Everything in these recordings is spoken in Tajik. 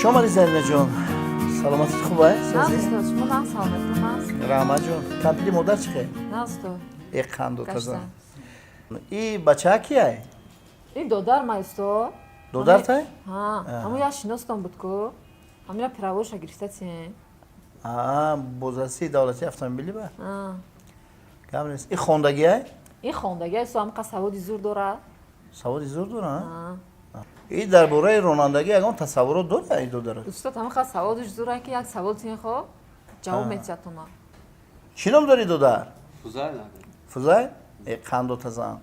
Омадӣ, Зарина ҷон? Саломатит хуб ай? На, устод, шумо на, саломатон аст? Раҳмат ҷон. Кампири модар чӣ хел? На, устод. Э, қанду таза. Гаштан. И бачаа кияй? Ин додар ма, устод. Додартай? Ҳа, ҳамун як шиностон буд ку, ҳамина правоша гирифта тиен. Бозрасии давлатии автомобилӣ ба гап нест. И хондагиай? Ин хондагӣ, устод, ҳамқа саводи зур дорад. Саводи зур дора? И дар бораи ронандагӣ ягон тасаввурот дора и додарат? Устод, ҳамқа саводиш зура, ки як савол тиен, хо, ҷавоб метиҳад-туна. Чӣ ном дорӣ, додар? Фузайл. Фузайл? Э, қанду тазан.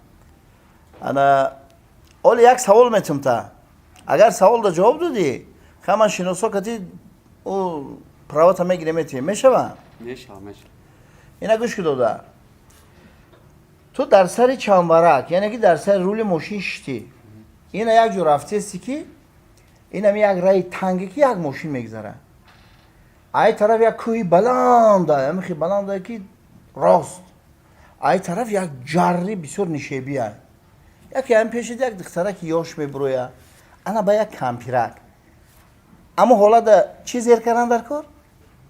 Ана оли як савол метум та, агар саволда ҷавоб додӣ, ха, ман шиносо кати ӯ правата мегирем, метиҳем, мешава? Мешава, мешава. Ина гӯш ки, додар, ту дар сари чамбарак, яъне ки дар сари рули мошин шиштӣ. Ина як ҷо рафтести, ки инами як раи танге, ки як мошин мегзара. Ай тараф як кӯҳи баланда, амихи баланда, ки рост, ай тараф як ҷарри бисёр нишебия. Яке ам пешид як духтараки ёш мебуроя, ана ба як кампирак. Аммо ҳолада чӣ зер кардан дар кор?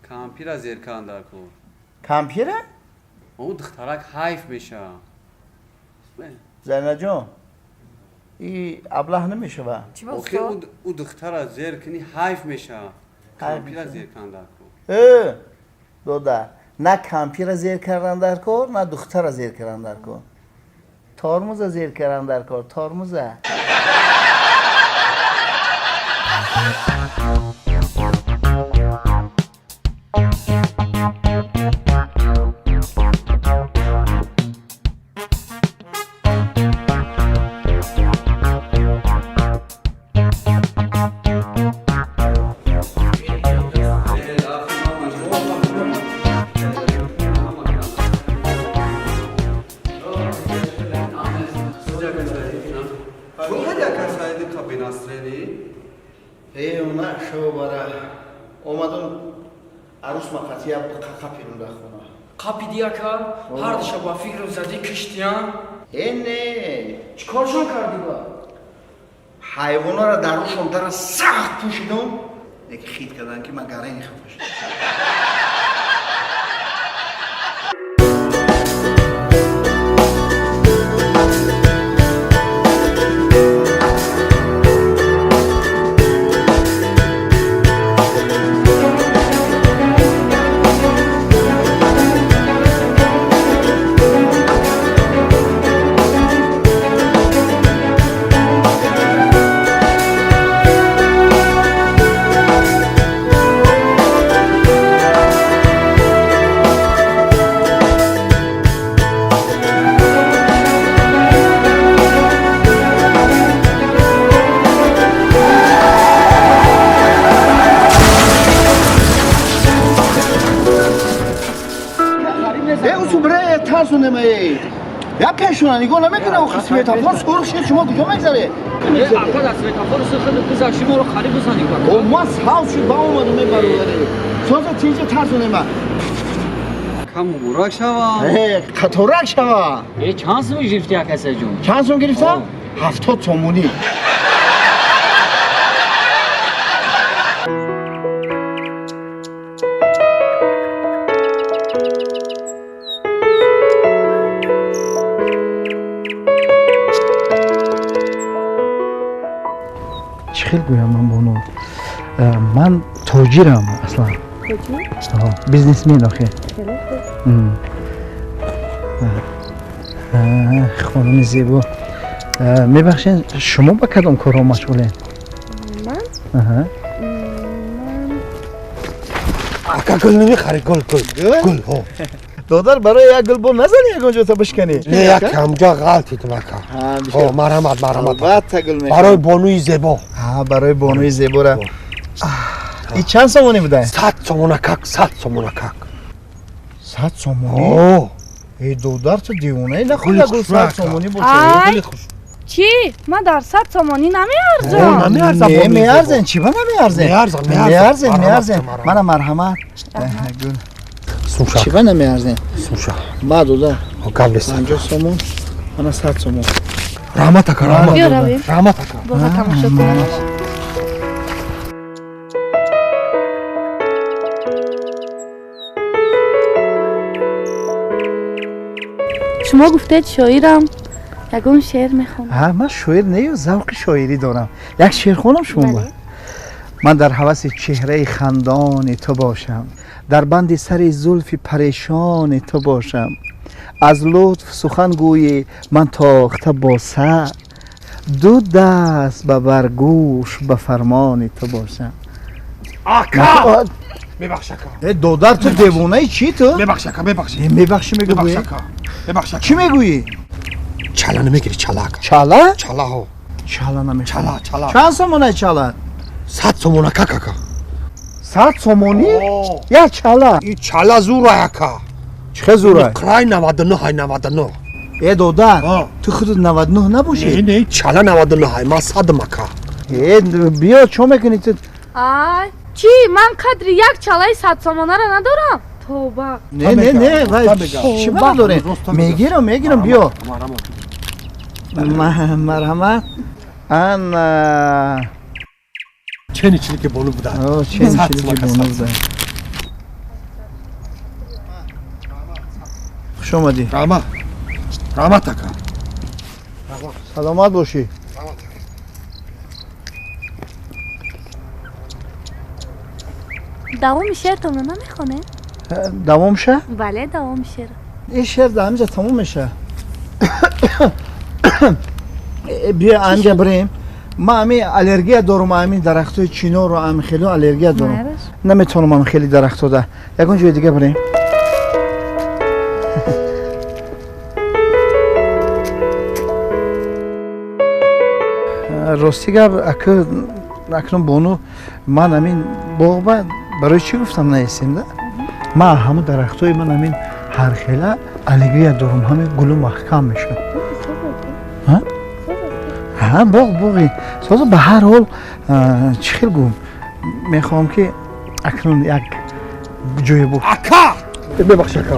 Кампира зер кардан дар кор. Кампира? Ӯ духтарак ҳайф мешава. Зарина-ҷон, и аблаҳ намешава? Чӣ ба, Охир устод? ӯ духтара зер кунӣ, ҳайф мешава. Ҳайф Кампира мешава. зер кардан дар кор. Э, додар, на кампира зер кардан дар кор, на духтара зер кардан дар кор, тормуза зер кардан дар кор, тормуза. Э, на шобара омадам, арӯс мақатия қапидум дар хона. Қапиди, ака? Ҳар душаб ба фикру задӣ, киштиян. Э, не. Чӣ коршон кардӣ ба? Ҳайвонара дар рӯшон дара сахт пӯшидум, яке хит кардан, ки ман гарани хафа шудам. Э, усубре, тарсунем, э. Я пешона нигоҳ намекунам, охи светофор сурх шид, шумо куҷо мегзаре? Ака, дар светофори сурх гузашти, моро қариб бизанӣ. О, ма сав шуд, ба омадум, э, бародаре. Соза тинҷа, тарсунема. Кам муборак шава. Э, қаторак шава. Э, чанд сум гирифти, акасаҷон? Чанд сум гирифтам? 70 сомонӣ. Чӣ хел гӯям ман, бону? Ман тоҷирам аслан, бизнесмен охе. Хонуми зебо, мебахшед, шумо ба кадом корҳо машғулед? Ман? Аҳа. Ман Ака, гул намехарӣ? Гул, гул, гул, ҳо. Додар, барои як гул бо назани ягон ҷота бишканӣ. Не, як камҷа ғалтидам, ака. Ҳо, марҳамат, марҳамат. Албатта, гул мехарам. Барои бонуи зебо. Ҳа, барои бонуи зебора. И чанд сомонӣ буда? 100 сомон, акак, 100 сомон, акак. 100 сомонӣ? О. Э, додар, ту девонаи? Нахоҳ Гули як гул хушрӯ, 100 ака. сомонӣ боша. Ай! Чӣ? Ман дар 100 сомонӣ намеарзам. Намеарзам, Не, бонуи зебо. меарзен, чӣ ба намеарзен? Меарзам, меарзам. Меарзен, Марҳамат, меарзен. марҳамат. Мана, марҳамат, гул. Сумша. Чӣ ба намеарзен? Сумша. Ма, додар. Гап нест. 50 сомон, мана 100 сомон. Раҳмат, ака, раҳмат. Биё, равем. Раҳмат, ака. Боға тамошо кунам. Шумо гуфтед шоирам, ягон шеър мехонам. Ҳа, ман шоир не, завқи шоирӣ дорам. Як шеър хонам шумо ба? Ман дар ҳаваси чеҳраи хандони ту бошам, дар банди сари зулфи парешони ту бошам. Аз лутф сухан гӯӣ ман тохта бо сар, ду даст ба баргӯш ба фармони ту бошам. Ака! Мебахш, ака. Э, додар, ту девонаи чӣ ту? Мебахш, ака, мебахш. Э, мебахшӣ мегӯӣ? Мебахш, ака. Мебахш, ака. Чӣ мегӯӣ? Чала намегирӣ, чала, ака. Чала? Чала, ҳо. Чала намехоҳам. Чала, чала. Чанд сомонаи чала? 100 сомона, как, ака. 100 сомонӣ? О. Як чала? И чала зура, ака. Чӣ зура? Край 99 ҳай, 99. Э, додар, О. ту худат 99 набошӣ? Не, не, чала 99 ҳай, ман садам, ака. Э, биё, чо мекунӣ ту? Ай, чӣ, ман қадри як чалаи 100 сомонаро надорам? Тоба. Не, не, не, вай, чӣ ба надорем? Мегирам, мегирам, биё. Марҳамат. Ана. Чени чили ки болу буда. О, чени чили ки бону буда. Хуш омадӣ. Раҳмат. Раҳмат, ака. Саломат бошӣ. Давоми шеъртонро намехонед? Давом ша? Бале, давоми шеър. Ин шеър дар ҳаминҷа тамом меша. Биё, анҷа бирем. Ман ҳамин аллергия дорум, ҳамин дарахтҳои чинору ҳамин хело аллергия дорум. Наметавонам ҳамин хели дарахтода. Ягон ҷои дига бирем. Рости гап, ака, акнун бону, ман ҳамин боғба барои чӣ гуфтам наестем да? Ман ҳамун дарахтҳои ман ҳамин ҳархела аллергия дорум, ҳамин гулу маҳкам мешавад. Ҳа, боғ боғи соза. Ба ҳар ҳол, чӣ хел гӯм, мехоҳам ки акнун як ҷое бо Ака! Мебахш, ака.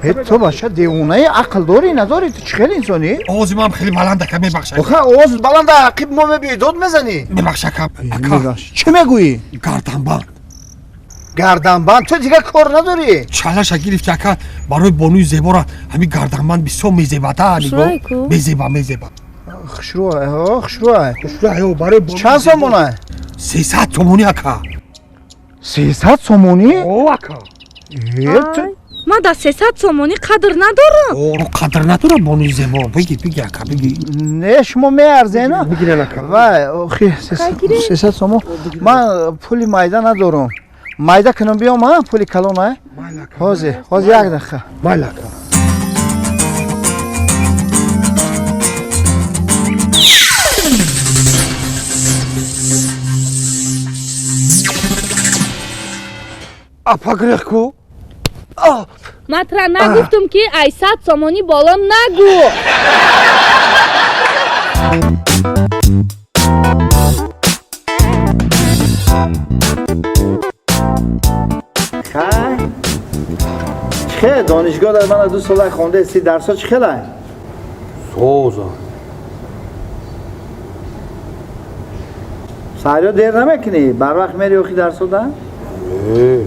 Э, ту бача девонаи, ақл дорӣ надорӣ? Ту чӣ хел инсонӣ? Овози ман хеле баланд, ака, мебахш. Охир овоз баланда, ақиб мо мебиёй, дод мезанӣ. Мебахш, ака. Ака. Чӣ мегӯӣ? Гарданбанд. Гарданбанд? Ту дигар кор надорӣ? Чалаша гирифти, ака, барои бонуи зебора ҳамин гарданбанд бисёр мезебада. Хушрӯй-ку. Мезеба, мезеба. Хушрӯ, хушрӯ. Хушрӯ, барои Чанд сомона? 300 сомонӣ, ака. 300 сомонӣ? О, ака. Ман дар 300 сомонӣ қадр надорам. О, қадр надорам бонуи зебо. Биги, биги, ака, биги. Не, шумо меарзена. Бигирен, ака. Вай, охи, 300 сомон. Ман пули майда надорам, майда кунам биём, а пули калон, а? Ҳозир, ҳозир, як дақиқа. Майли, ака. Апа, грех ку. Ман тра нагуфтум, ки ай 100 сомонӣ боло нагӯ? Хай, чӣ хел донишгоҳ дар мана 2 сола хондаести, дарсҳо чӣ хелай? Соза. Саҳриё дер намекунӣ, барвақт мери охи дарсода? Не,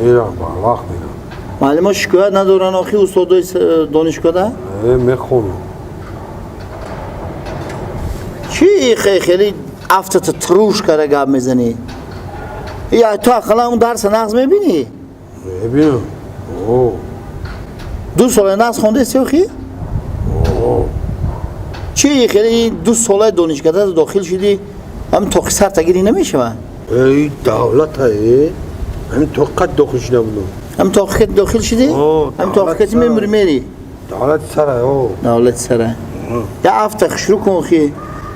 мерам, барвақт мерам. Муаллимо шикоят надоранд охи, устодои донишгоҳда? Не, мехонам. Чӣ хеле афтата туруш карда гап мезанӣ? Я ту ақаллан он дарса нағз мебинӣ? Мебинам. О. 2 сола нағз хондаести охи? Чӣ хеле 2 солаи донишгоҳда дохил шудӣ, ҳамин тоқи сарта гирӣ намешавад? Эй, давлата, э, ҳамин тоқат дохил шуда будам. Ҳамин тоқи дохил шудӣ? О. Ҳамин тоқи мемури, мери. Давлати сара, о. Давлати сара. Я афта хушрӯ кун охи,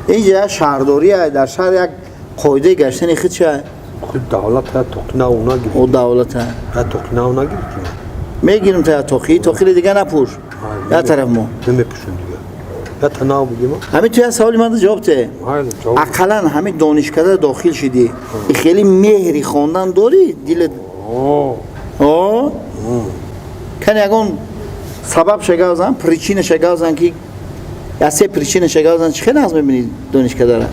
инҷа як шаҳрдория, дар шаҳр як қоидаи гаштани худша. Худ давлата тоқи нав нагирифт. О, давлата. Я тоқи нав нагирифтӣ? Мегирим та тоқи, тоқиро дига напӯш, як тараф мо. Намепӯшам дига, я та нав бигима. Ҳамин ту як саволи ман ҷавоб те. Ақаллан ҳамин донишкада дохил шудӣ, хеле меҳри хондан дорӣ дилат? О, кани ягон сабаб шагавзан, причина шагавзан, ки я се причина шагавзан, чӣ хел нағз мебинӣ донишкадара?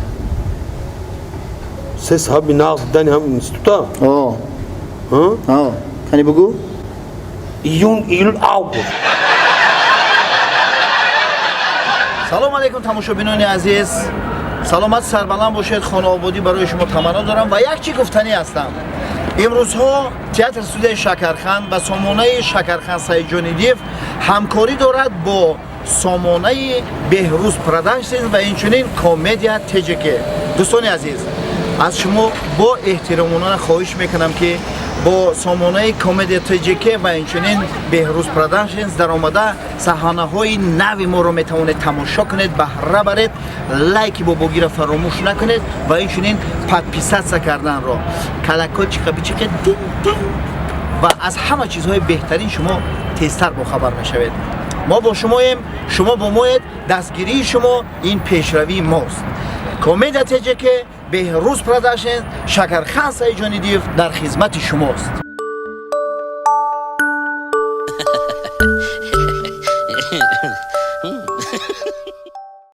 Се сабаби нағз дидани ҳам института? О, кани бугӯ. Июн, июл, август. Салом алейкум, тамошобинони азиз, саломат, сарбаланд бошед, хонаободӣ барои шумо таманно дорам ва як чӣ гуфтанӣ ҳастам. Имрӯзҳо театр студияи Шакархан ва сомонаи Шакархан Саидҷонидиев ҳамкорӣ дорад бо сомонаи Беҳрӯз Продакшн ва инчунин Комедия ТЖК. Дӯстони азиз, аз шумо бо эҳтиромона хоҳиш мекунам, ки бо сомонаи Комедия ТЖК ва инчунин Беҳрӯз Продакшнс даромада, саҳнаҳои нави моро метавонед тамошо кунед, баҳра баред. Лайки бобогиро фаромӯш накунед ва инчунин подписаться карданро, колокольчика бичиқед, дин дин, ва аз ҳама чизҳои беҳтарин шумо тезтар бохабар мешавед. Мо бо шумоем, шумо бо моед. Дастгирии шумо ин пешравии мост. Комедия ТЖК, Беҳрӯз Продакшн, Шакархан Саиҷонидиев дар хизмати шумост.